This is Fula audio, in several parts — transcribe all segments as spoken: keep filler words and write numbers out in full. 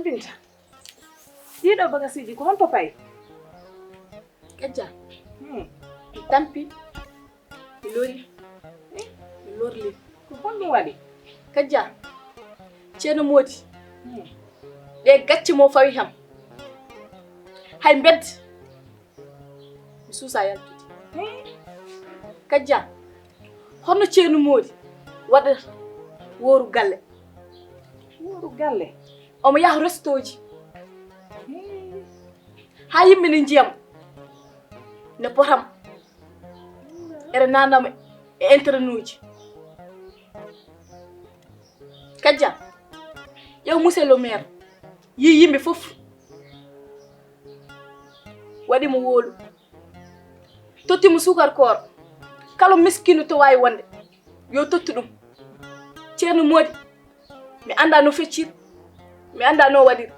Binta, ɗiɗo bagasiiji ko honto payi? Kajja. Hmm. Mi tampi, mi lori, eh, mi lorli. Ko honɗum waɗi? Kajja, Ceerno Moodi. Hmm. Ɗe gacce mo fawi ham. Hay mbedda mi suusa yaltude. Hmm. Kajja, honno Ceerno Moodi waɗata wooru galle? Wooru galle? Omo yaha restooji. Hmm. Haa yimɓe ne njiyam, ne potam. Ere nanama e internetuji. Kajja, ƴeew monsieur le maire, yi yimɓe fof, waɗi mo wowlu, totti mo suukar koor, kala miskino to waawi wonde, yo tottu ɗum. Ceerno Moodi, mi anndaa no feccir, mi anndaa no waɗir.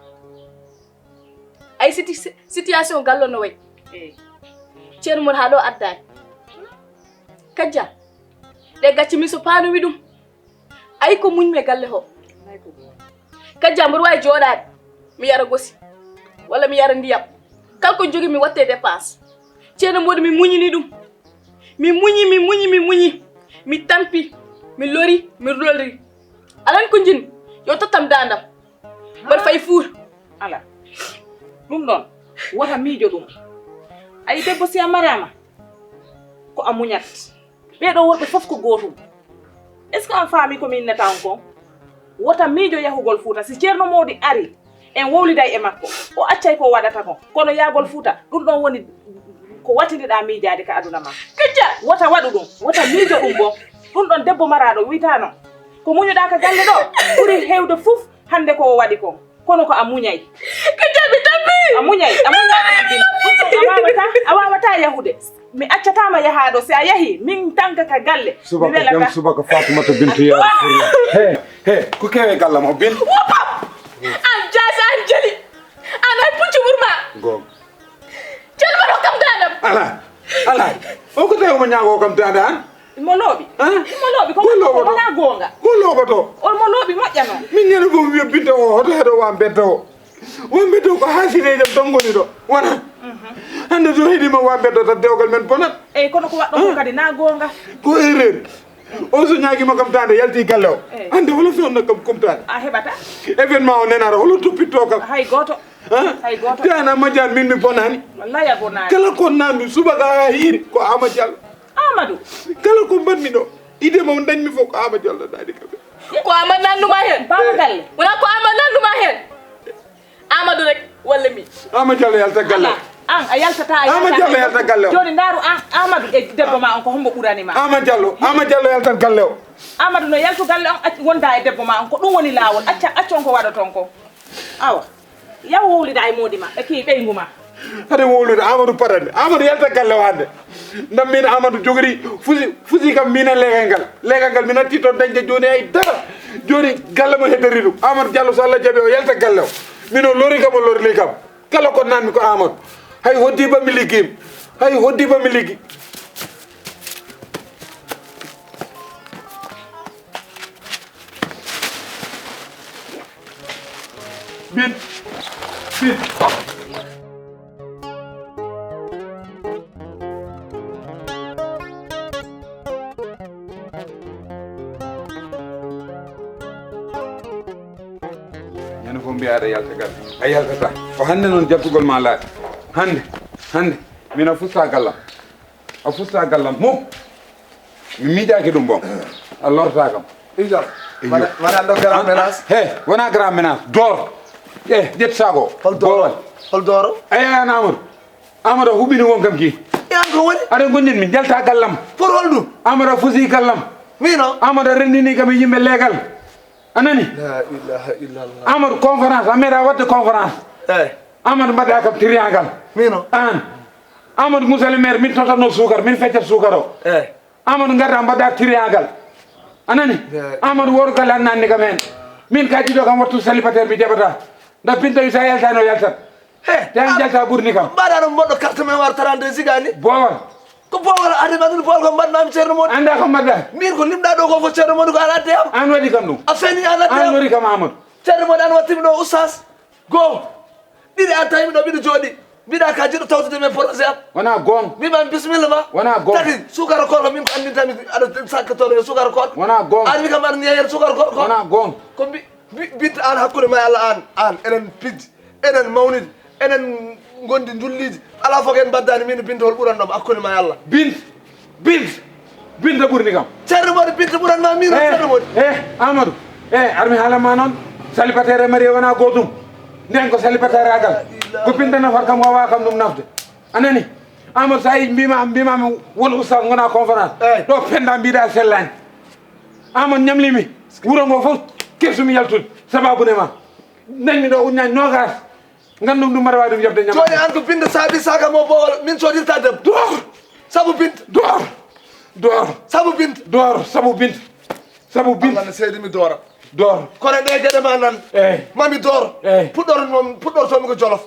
Ay siti-, situation gallo no wayi. Eey. Ceerno Moodi haa ɗo addaani. Kajja, ɗe gacce min so paanowi ɗum. Ay ko muñmi e galle ho. Kajja, mboɗo waawi jooɗaade, mi yara gosi, walla mi yara ndiyam. Kala ko njogii mi watte dépense. Ceerno Moodi mi muñini ɗum. Mi muñi, mi muñi, mi muñi. Mi tampi, mi lori, mi lorri. Alaa ko njiɗmi, yo tottam daandam. Mboɗo fayi Fuuta. Alaa. Ɗum ɗon, wota miijo ɗum. Ayi debbo si a maraama, ko a muñat. Ɓee ɗoo worɓe fof ko gootum. Est-ce que on faami ko mi innata on kon? Wota miijo yahugol Fuuta. Si Ceerno Moodi ari, en wowliday e makko. O accay ko o waɗata kon. Kono yaagol Fuuta, ɗum ɗon woni ko wattiniɗaa miijaade ka aduna ma. Kajja! Wota waɗu ɗum. Wota miijo ɗum bo. Ɗum ɗon debbo maraaɗo wi'taa non. Ko muñuɗaa ka galle ɗo ɓuri heewde fof hannde ko o waɗi kon. Kono ko a muñay. Kajja, mi tampi! A muñay, a muñay. Ɗum ɗon a waawataa, a waawataa yahude. Mi accataa ma yahaa ɗo. Si a yahii, min tanga ka galle. Mi Subaka welata. Jam, subaka Fatimata Bintu ya Rasulullah. He, he, ko kewe galle mo Bin? Woppa! An jaasi, an jeli. An ay puccu ɓurma. Goonga. Jeli ma ɗo kam daanam. Ala, ala. O ko tawi omo ñaago kam daande an? Mo looɓi. Han? Mo looɓi, ko Ko looɓoto? Wonaa goonga. Ko looɓoto? O mo looɓi moƴƴa noon. Min ñande fof mi wiya Binta o, hoto heɗo wa mbedda o. Wa mbedda o ko haa sinee jam tan ngoni ɗo. Wona? Mhm. Hannde so heɗiima wa mbedda tan dewgal men bonat. Eyi, kono ko waɗɗo ko Han? Kadi na goonga. Ko erreur. O so ñaagiima kam daande, yalti galle o. Eyi. Hannde holo fewna kam kumtaade? A heɓata. Événement o nenata, holo toppitto kam? Hay gooto. Han? Hay gooto. Te an Amadu Jallo, min mi bonaani. Wallahi a bonaani. Kala ko nanmi subaka haa hiiri ko Amadu Jallo. Amadou. Kala ko mbaɗmi ɗo, idée mo dañmi fof ko Amadu Jallo daɗi kam. Ko Amadu nannuma heen? Baaba galle. Wona ko Amadu nannuma heen? Amadu rek, walla min? Amadu Jallo yalta galle o. An, a yaltata, a Amadu Jallo yalta galle o. Jooni ndaaru an, Amadu e debbo ma on, ko hombo ɓurani ma? Amadu Jallo, Amadu Jallo yalta galle o. Amadu no yaltu galle on, ac-, wonda e debbo ma on, ko ɗum woni laawol. Acca, accu on ko waɗoton ko. Awa. Yaw wowlida e moodi ma, e kii ɓeyngu ma. Hade wowlude, Amadu paɗanmi. Amadu yalta galle o hannde. Ndam min Amadu jogori fusi, fusi kam min e leegal ngal. Leegal ngal mi natti toon dañde jooni hay dara. Jooni galle mo heddori ɗum. Amadu Jallo so Allah jaɓi o yalta galle o. Min o lori kam o lorli kam. Kala ko nanmi ko Amadu. Hay hoddi ba mi liggi. Hay hoddi ba mi liggi. Bin, bin. Ñande fof mbiya aɗa yalta gal. A yaltata. Ko hannde noon jaɓtugol ma laaɓi. Hannde, hannde. Min a fusta gallam. A fusta gallam mum. Mi miijaaki ɗum bon. A lortaa kam. Ijo. Iyo. Wona, wona ɗo grand ménage? He, wona grand ménage. Door. Eh, ƴet sago. Hol dooro? Boowal. Hol dooro? Eyi, an Amadou. Amadou, a huɓini won kam ki. E an ko woni? Aɗa gonɗin min, jalta gallam. Pour hol ɗum? Amadou, a fusi gallam. Mino? Amadou, a renndini kam e yimɓe leegal. A nani? La ilaha illallah. Amadou, conférence, a meeɗa waɗde conférence. Eyi. Amadou, mbaɗa kam triangle. Mino? An. Amadou, monsieur le maire, min totanno suukar, min feccat suukar o. Eyi. Amadou, ngarɗa mbaɗɗa triangle. A nani? Eyi. Amadou, woro galle an nanni kam heen. Min ka jiɗo kam wattu célibataire mi jaɓata. Nda Binta wi sa yaltani o yaltat. He, te an jalta ɓurni kam. Mbaɗa ɗum moɗɗo carte mémoire trente-deux giga ni? Boowal. Ko boowal ade ma ɗum boowal ko mbaɗ mami Ceerno Moodi. Annda ko mbaɗɗa. Min ko limɗa ɗo ko ko Ceerno Moodi ko an adde am. An waɗi kam ɗum. A feni an adde am. An waɗi kam Amadou. Ceerno Moodi an wattimi ɗo oustaz. Goo. Ɗiɗi, an tawi miɗo, miɗo jooɗi. Mbiɗa ka jiɗɗo tawtude men projet am. Wona goonga. Mbiɗa mi bisimilla ma. Wona goonga. Tati, sukara koorka, min ko anndinta mi aɗa sakkatoro e sukara koorka. Wona goonga. An wi kam aɗa ñeeñal sukara koorka. Wona goonga. Ko mbi-, mbi-, Binta, an hakkunde ma e Allah, an, an, enen pijji, enen mawnidi, enen ngondi njulliiji. Alaa fof ko en mbaddani, min e Binta hol ɓuranɗo ma, hakkunde ma e Allah. Binta, Binta, Binta ɓurani kam. Ceerno Mody, Binta ɓuran ma min o, eh, Ceerno Mody. Eh, Amadou, eh, ar mi haalan ma noon, célibataire e marié wona gootum. Nden ko célibataire agal. Ko Binta nafata kam, wawa kam ɗum nafde. A nani? Amadou, sa yi mbima, mbima mi won ustaas gona conférence. Eey. Ɗo penda mbiɗa sellani. Amadou ñamlimi. Wuro ngo fof kersumi yaltude. Sababu ne ma. Dañmi ɗo uññaani nogas. Ngandum ɗum mbaɗa wawi ɗum yobde ñamlimi. Jooni an ko Binta saabi saka mo bowal min sodirta debbo. Door. Sabu Binta. Door. Door. Sabu Binta. Door. Sabu Binta. Sabu Binta. Allah ne seedi mi doora. Door. Kono ɗe geɗe ma nan. Eey. Mami door. Eey. Puɗɗor noon, puɗɗortomi ko Jolof.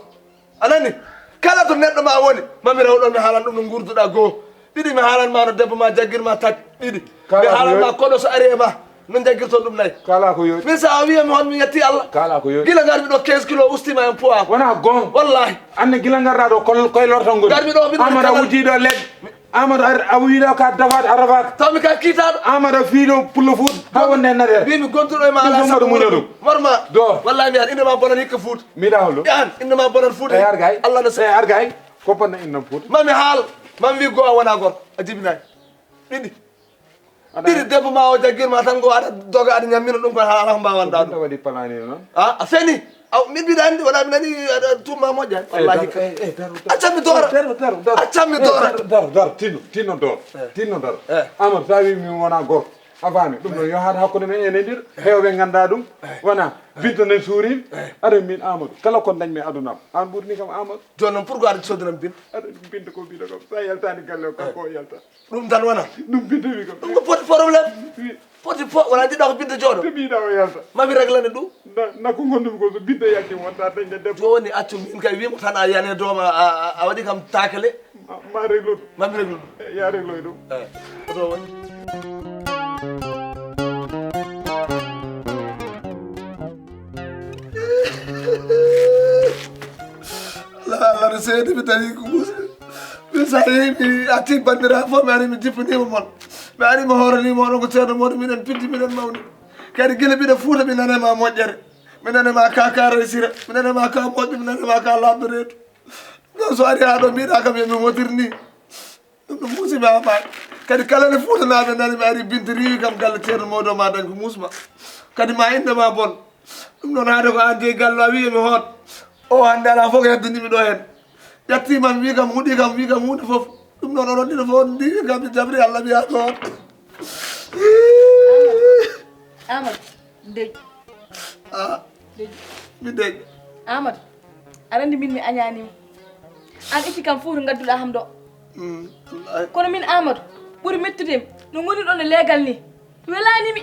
A nani? Kala to neɗɗo ma woni, ma mi rew ɗon, mi haalan ɗum no ngurduɗa goo. Ɗiɗi, mi haalan ma no debbo ma jaggir ma, tati, ɗiɗi. Mi haalan ma koɗo so ari e ma, no jaggirton ɗum, nayi. Kala ko yooɗi. Min sa a wiya mi hon mi yetti Allah. Kala ko yooɗi. Gila ngarmi ɗo quinze kilos ustima en poids. Wona goonga. Wallahi. Anne gila ngarɗa ɗo kol-, koye lortal ngoni. Ngarmi ɗo miɗo Amara kala. Wujji ɗo leɗɗe. Amadou ar-, a wiɗo ka dafaat, a rafaat. Tawmi ka kiitaɗo. Amadou fiiɗo pullo fuut, ha wonde naɗere. Mbimi gontuɗo e ma ala sabu muñoɗo. Marma. Do. Wallahi mi ar inde ma bonan hikka fuut. Mbiɗa hollo? An, inde ma bonan fuut. E ar gay. Allah na sa- E ar gay. Ko bonna innam fuut. Mami haal, mami wi go a wona gorko. A jibinay. Ɗiɗi. Aɗa- Ɗiɗi debbo ma o jaggirma tan ko aɗa doga aɗa ñammina ɗum kon hala ko mbawanɗa ɗum. Waɗi palani noon. A, a feni. Aw, min mbiɗa anndi, wona mi nani aɗa tumma moƴƴa. Wallahi. Daro, eh, eh, daro, daro. Acca mi doora. Daro, daro, daro. Acca mi doora. Eh, daro, daro, daro. Tinno, tinno daro. Eh. Tinno daro. Eh. Amadou, sa wi mi wona gorko. A faami? Ɗum ɗon yo haat hakkunde men enen ɗiɗo. Hewɓe ngannda ɗum. Eh. Wona. Eh. Binta nen suuri. Eh. Aɗa min Amadou. Kala ko dañmi aduna am. An ɓurni kam Amadou. Jooni noon pourquoi aɗa sodinam Binta? Aɗa Binta ko mbiɗo kam. Sa yaltani galle o kanko o yalta. Ɗum tan wona. Ɗum Binta wi kam. Ɗum ko poti problème. Wi. Poti po-, wona jiɗɗa ko Binta jooɗo. Te mbiɗa o yalta. Mami reglane ɗum. Na, na ko ngondumi ko so Binta yalti wonta dañde debbo. Jooni accu min kay wimo tan a yani e dooma a, a, a waɗi kam takale. Ma, ma réglo ɗum. Mami réglo ɗum. Eh, ya réglo e ɗum. Eh, oto woni. La, la, no seedi mi tawi ko musi. Min sa yehi mi atti bandira fof mi ari mi jippanima mon. Mi ari mi hooranima onon ko ceerno moɗo miɗen piddi miɗen mawni. Kadi gila mbiɗa Fuuta mi nanema moƴƴere. Mi nanema ka ka resira. Mi nanema ka moƴƴo mi nanema ka lamɗo reedu. Ɗon so ari ha ɗo mbiɗa kam yo mi hotir ni. Ɗum ɗum musiba ma. Kadi kala ne Fuutanaaɓe nani mi ari Binta riiwi kam galle ceerno mawɗo ma dañ ko musma. Kadi ma inde ma bon. Ɗum ɗon haade ko an jeyi gallo a wiye mi hoot. O hannde alaa fof ko heddani mi ɗo heen. Ƴattii ma mi wii kam huɗii kam wii kam huunde fof. Ɗum ɗon onon ɗiɗo fof on ndiwi kam mi jabri Allah mi yaaka on. Amadou, dej. Ah, dej. Mi dej. Amadou, aɗa anndi min mi añaanima. An itti kam fof to ngadduɗa ham ɗo. Mm, wallahi. Kono min Amadou, ɓuri mettude mi no ngoni ɗon e leegal ni. Welaani mi.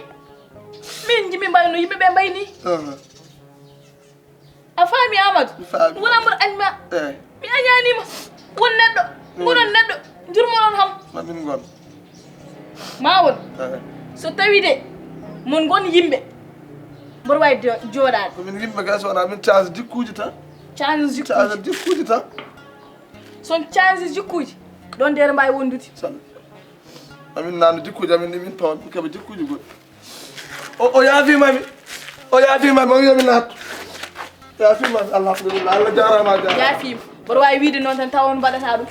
Min njiɗmi mbayi no yimɓe ɓe mbayi ni. Ah. A faami Amadou? Mi faami. Wona mboɗo añma. Eh. Mi añaanima. Won neɗɗo. Mm. Ngonon neɗɗo. Njurmonon ham. Ma min ngon. Ma won. Eh. So tawi de mon ngon yimɓe. Mboɗo wawi jo-, jooɗaade. Ko min yimɓe kay so wona min change jikkuuji tan. Change jikkuuji. Change jikkuuji tan. Son change jikkuuji. Ɗon nde mbawi wondude. San-, amin nano jikkuuji amin ɗi min pawa min keɓa jikkuuji goɗɗi. O, o yaafima mi. O yaafima mi. O wiya mi naatto. Yaafima mi. Alhamdulillah. Allah jaarama a jaarama. Yaafima. Mboɗo wawi wiide noon tan tawa on mbaɗata ɗum.